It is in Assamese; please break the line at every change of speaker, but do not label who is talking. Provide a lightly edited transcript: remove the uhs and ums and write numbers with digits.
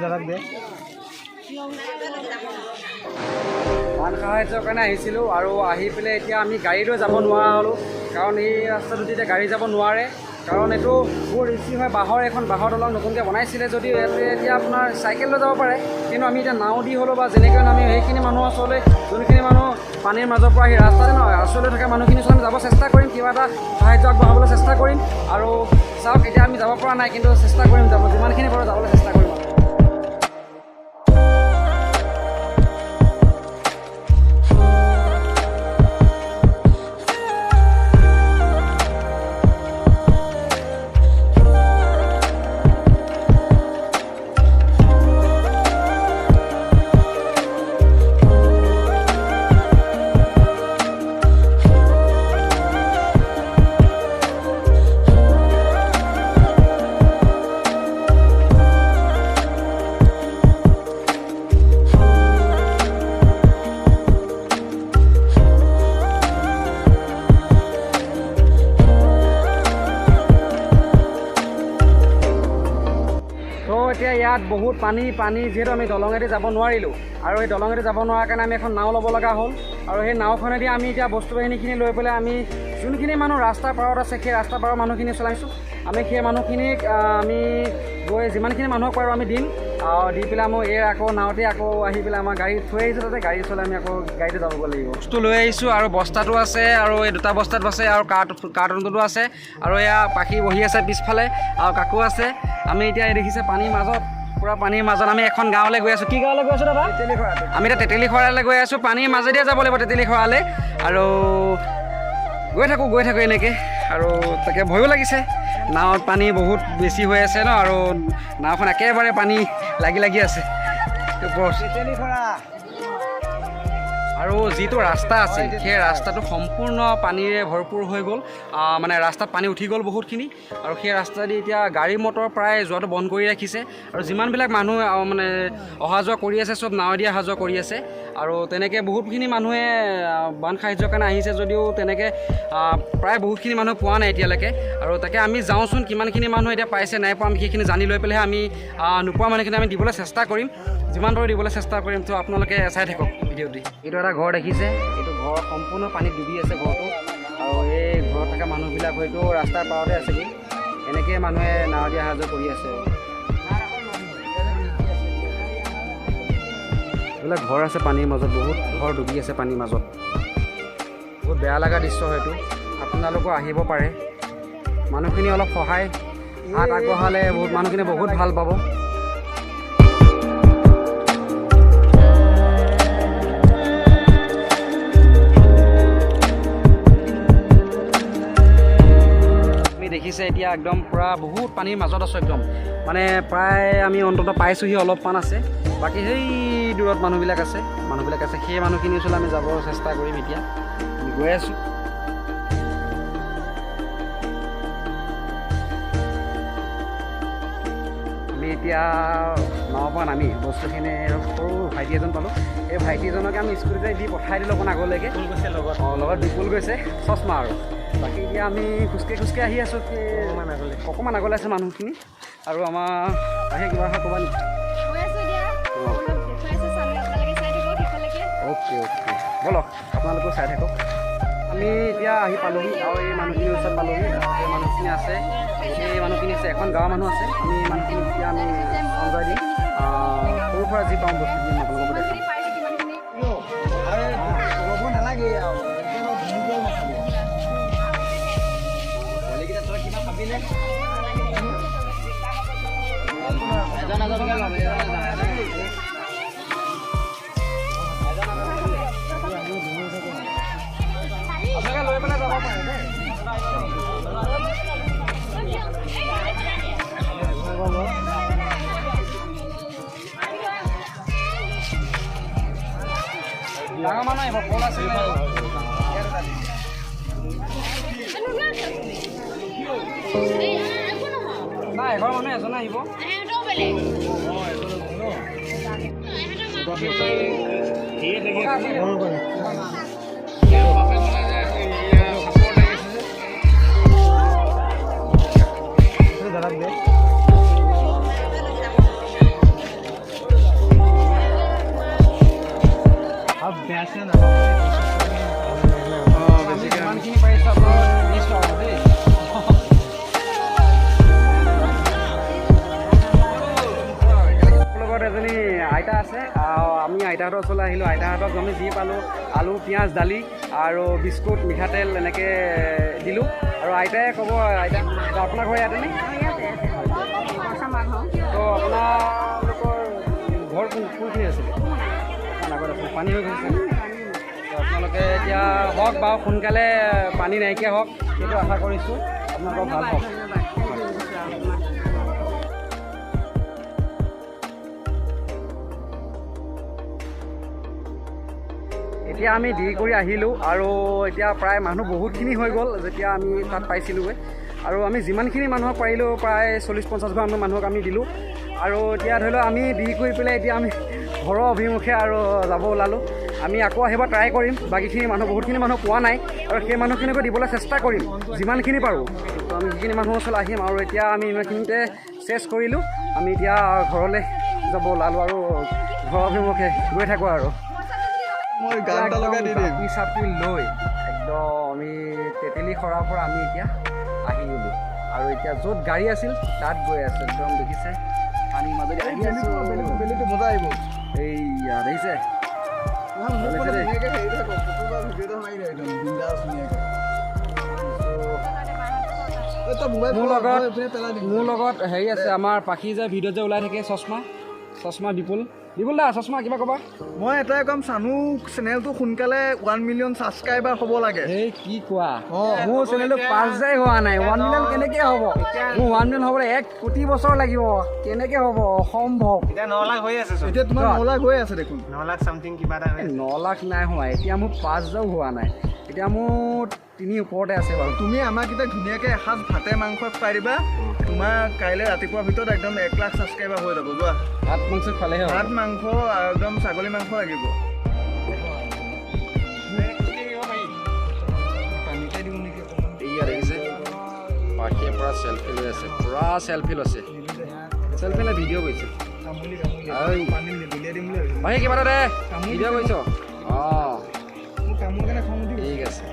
দাদাক দে।
বান সাহায্যৰ কাৰণে আহিছিলোঁ আৰু আহি পেলাই এতিয়া আমি গাড়ী লৈ যাব নোৱাৰা হ'লোঁ, কাৰণ এই ৰাস্তাটোত এতিয়া গাড়ী যাব নোৱাৰে, কাৰণ এইটো বহুত ৰিস্কি হয়। বাঁহৰ এখন বাঁহৰ দলং নতুনকৈ বনাইছিলে যদিও ইয়াতে এতিয়া আপোনাৰ চাইকেল লৈ যাব পাৰে, কিন্তু আমি এতিয়া নাও দি হ'লেও বা যেনেকৈ আমি সেইখিনি মানুহৰ ওচৰলৈ, যোনখিনি মানুহ পানীৰ মাজৰ পৰা আহি ৰাস্তাতে নহয় আশ্ৰয় লৈ থকা মানুহখিনিৰ ওচৰলৈ আমি যাব চেষ্টা কৰিম, কিবা এটা সাহায্য আগবঢ়াবলৈ চেষ্টা কৰিম। আৰু চাওক এতিয়া আমি যাব পৰা নাই, কিন্তু চেষ্টা কৰিম যাব, যিমানখিনি পাৰোঁ যাবলৈ চেষ্টা কৰিম। তো এতিয়া ইয়াত বহুত পানী পানী, যিহেতু আমি দলঙেদি যাব নোৱাৰিলোঁ, আৰু এই দলঙেদি যাব নোৱাৰাৰ কাৰণে আমি এখন নাও ল'ব লগা হ'ল। আৰু সেই নাওখনেদি আমি এতিয়া বস্তু বাহিনীখিনি লৈ পেলাই আমি যোনখিনি মানুহ ৰাস্তাৰ পাৰত আছে, সেই ৰাস্তাৰ পাৰৰ মানুহখিনি চলাইছোঁ। আমি সেই মানুহখিনিক আমি গৈ যিমানখিনি মানুহক পাৰোঁ আমি দিম, আৰু দি পেলাই আমি এই আকৌ নাওতে আকৌ আহি পেলাই আমাৰ গাড়ী থৈ আহিছোঁ, তাতে গাড়ী চলাই আমি আকৌ গাড়ীতে যাবগৈ লাগিব। বস্তু লৈ আহিছোঁ, আৰু বস্তাটো আছে, আৰু এই দুটা বস্তাত আছে, আৰু কাৰ্টুনটোতো আছে, আৰু এয়া পাখি বহি আছে পিছফালে, আৰু কাকু আছে। আমি এতিয়া এই দেখিছে পানীৰ মাজত, পূৰা পানীৰ মাজত আমি এখন গাঁৱলৈ গৈ আছোঁ। কি গাঁৱলৈ গৈ আছোঁ দাদা? আমি এতিয়া তেতেলীখৰালৈ গৈ আছোঁ। পানীৰ মাজেদিয়ে যাব লাগিব তেতেলীখৰালৈ, আৰু গৈ থাকোঁ গৈ থাকোঁ এনেকৈ। আৰু তাকে ভয়ো লাগিছে, নাৱত পানী বহুত বেছি হৈ আছে ন, আৰু নাওখন একেবাৰে পানী লাগি লাগি আছে ওপৰত। আৰু যিটো ৰাস্তা আছিল সেই ৰাস্তাটো সম্পূৰ্ণ পানীৰে ভৰপূৰ হৈ গ'ল, মানে ৰাস্তাত পানী উঠি গ'ল বহুতখিনি। আৰু সেই ৰাস্তা দি এতিয়া গাড়ী মটৰ প্ৰায় যোৱাটো বন্ধ কৰি ৰাখিছে, আৰু যিমানবিলাক মানুহ মানে অহা যোৱা কৰি আছে চব নাৱেদি অহা যোৱা কৰি আছে। আৰু তেনেকৈ বহুতখিনি মানুহে বান সাহায্যৰ কাৰণে আহিছে যদিও তেনেকৈ প্ৰায় বহুতখিনি মানুহ পোৱা নাই এতিয়ালৈকে। আৰু তাকে আমি যাওঁচোন কিমানখিনি মানুহ এতিয়া পাইছে নাই পোৱা, আমি সেইখিনি জানি লৈ পেলাইহে আমি নোপোৱা মানুহখিনি আমি দিবলৈ চেষ্টা কৰিম, যিমান পাৰোঁ দিবলৈ চেষ্টা কৰিম। তো আপোনালোকে চাই থাকক ভিডিঅ'টি। এইটো এটা ঘৰ দেখিছে, এইটো ঘৰ সম্পূৰ্ণ পানীত ডুবি আছে ঘৰটো, আৰু এই ঘৰত থকা মানুহবিলাক হয়তো ৰাস্তাৰ পাৰতে আছেগৈ। এনেকৈয়ে মানুহে নাও দি অহা যোৱা কৰি আছে। এইবিলাক ঘৰ আছে পানীৰ মাজত, বহুত ঘৰ ডুবি আছে পানীৰ মাজত। বহুত বেয়া লগা দৃশ্য হয়তো, আপোনালোকো আহিব পাৰে। মানুহখিনি অলপ সহায় হাত আগবঢ়ালে বহুত মানুহখিনি বহুত ভাল পাব। আমি দেখিছে এতিয়া একদম পূৰা বহুত পানীৰ মাজত আছোঁ একদম, মানে প্ৰায় আমি অন্ততঃ পাইছোঁহি, অলপমান আছে বাকী। সেই দূৰত মানুহবিলাক আছে, মানুহবিলাক আছে, সেই মানুহখিনিৰ ওচৰলৈ আমি যাব চেষ্টা কৰিম। এতিয়া আমি গৈ আছোঁ। আমি এতিয়া নাৱৰ পৰা নামি বস্তুখিনি সৰু ভাইটি এজন পালোঁ, এই ভাইটিজনকে আমি স্কুটিতে দি পঠাই দিলোঁ অকণ আগলৈকে। অঁ, লগত বিপুল গৈছে, চশমা। আৰু বাকী এতিয়া আমি খোজকাঢ়ি খোজকাঢ়ি আহি আছোঁ, অকণমান আগলৈ আছে মানুহখিনি। আৰু আমাৰ আহি কিবা এষাৰ ক'বা নেকি? অ'কে অ'কে, ব'লক আপোনালোকেও চাই থাকক। আমি এতিয়া আহি পালোহি, আৰু এই মানুহখিনিৰ ওচৰত পালোহি। এই মানুহখিনি আছে, এই মানুহখিনি আছে, এখন গাঁৱৰ মানুহ আছে। আমি এই মানুহখিনিক এতিয়া আমি সঞ্জয় দিম, সৰু সুৰা যি পাওঁ বস্তু দিম আপোনালোকক দেখাম। আপোনালোকে লৈ পেলাই যাব পাৰে দেই। ডাঙৰ মানুহ আহিব, কল আছে নাই, এঘৰ মানুহ এজনে আহিব।
দাদাক দে।
যিমানখিনি পাৰিছোঁ আপোনালোক দিছোঁ আৰু দেই। লগত এজনী আইতা আছে, আমি আইতাহঁতৰ ওচৰলৈ আহিলোঁ। আইতাহঁতক আমি যি পালোঁ, আলু, পিঁয়াজ, দালি আৰু বিস্কুট, মিঠাতেল এনেকৈ দিলোঁ। আৰু আইতাই ক'ব, আইতা, আপোনাৰ ঘৰ ইয়াতে নে? তো আপোনালোকৰ ঘৰ কোনখিনি আছিলে? আগত আছিলে, পানী হৈ গৈছে। তো আপোনালোকে এতিয়া হওক বাৰু, সোনকালে পানী নাইকিয়া হওক, সেইটো আশা কৰিছোঁ। আপোনালোকৰ ভাল হওক। এতিয়া আমি দেৰি কৰি আহিলোঁ আৰু এতিয়া প্ৰায় মানুহ বহুতখিনি হৈ গ'ল যেতিয়া আমি তাত পাইছিলোঁগৈ। আৰু আমি যিমানখিনি মানুহক পাৰিলোঁ, প্ৰায় 40-50 ঘৰ মানুহক আমি দিলোঁ। আৰু এতিয়া ধৰি লওক আমি দেৰি কৰি পেলাই এতিয়া আমি ঘৰৰ অভিমুখে আৰু যাব ওলালোঁ। আমি আকৌ আহিব ট্ৰাই কৰিম। বাকীখিনি মানুহ, বহুতখিনি মানুহ পোৱা নাই আৰু সেই মানুহখিনিকো দিবলৈ চেষ্টা কৰিম যিমানখিনি পাৰোঁ। তো আমি সেইখিনি মানুহৰ ওচৰলৈ আহিম। আৰু এতিয়া আমি ইমানখিনিতে চেছ কৰিলোঁ। আমি এতিয়া ঘৰলৈ যাব ওলালোঁ আৰু ঘৰৰ অভিমুখে গৈ থাকোঁ। আৰু
মই গান এটা লগাই দি দিম।
জাপি চাপি লৈ একদম আমি তেতেলী সৰাৰ পৰা আমি এতিয়া আহি গ'লোঁ। আৰু এতিয়া য'ত গাড়ী আছিল তাত গৈ আছোঁ। একদম দেখিছে, পানীৰ মাজেদি আহি আছোঁ।
বেলিটো মজা আহিব।
এইয়া দেখিছে।
নহয়, মোক মানে ধুনীয়াকে হেৰি থাকক, ফটো বা ভিডিঅ' এটা মাৰি দে একদম বিন্দাছ ধুনীয়াকে। ঐ, তই মোবাইল
মোৰ
পেলা,
লগত
মই এইপিনে পেলাই দিম।
মোৰ লগত হেৰি আছে, আমাৰ পাখি যে ভিডিঅ'ত যে ওলাই থাকে, চশমা, চশমা বিপুল, বিপুল দা, চশমা, কিবা ক'বা?
মই এটাই কম, চানু চেনেলটো সোনকালে 1 মিলিয়ন ছাবস্ক্ৰাইবাৰ হ'ব লাগে।
এই কি কোৱা?
অ।
মোৰ চেনেলটো 5 হাজাৰে হোৱা নাই, 1 মিলিয়ন কেনেকৈ হ'ব? মোৰ 1 মিলিয়ন হ'বলৈ 1 কোটি বছৰ লাগিব। কেনেকৈ হ'ব? অসম্ভৱ।
এতিয়া 9 লাখ হৈ আছে চোন।
এতিয়া তোমাৰ 9 লাখ হৈ আছে দেখোন।
9 লাখ চামথিং কিবা এটা হৈ আছে।
9 লাখ নাই হোৱা এতিয়া, মোৰ 5 হাজাৰো হোৱা নাই। এতিয়া মোৰ 3 ওপৰতে আছে বাৰু।
তুমি আমাক এতিয়া ধুনীয়াকে এসাঁজ ভাতে মাংস খুৱাই দিবা, তোমাৰ কাইলৈ ৰাতিপুৱাৰ ভিতৰত একদম 1 লাখ ছাবস্ক্ৰাইবাৰ হৈ যাব। যোৱা।
ভাত মাংস খালেহে হ'ব।
ভাত মাংস আৰু একদম ছাগলী মাংস লাগিব। পানীতে দিওঁ নেকি অকণমান?
এইয়া দেখিছে, পাখিয়ে পূৰা চেলফি লৈ আছে, পূৰা চেলফি লৈছে। চেলফি নে ভিডিঅ' কৰিছে?
কামুলি কামুলি
ঐ।
পানী দলিয়াই দিম বুলি ভাবিছোঁ।
পাখি, কিবা এটা দে, ভিডিঅ' কৰিছ। অঁ।
মোৰ কামোৰ কাৰণে খং উঠি গৈছে।
ঠিক আছে।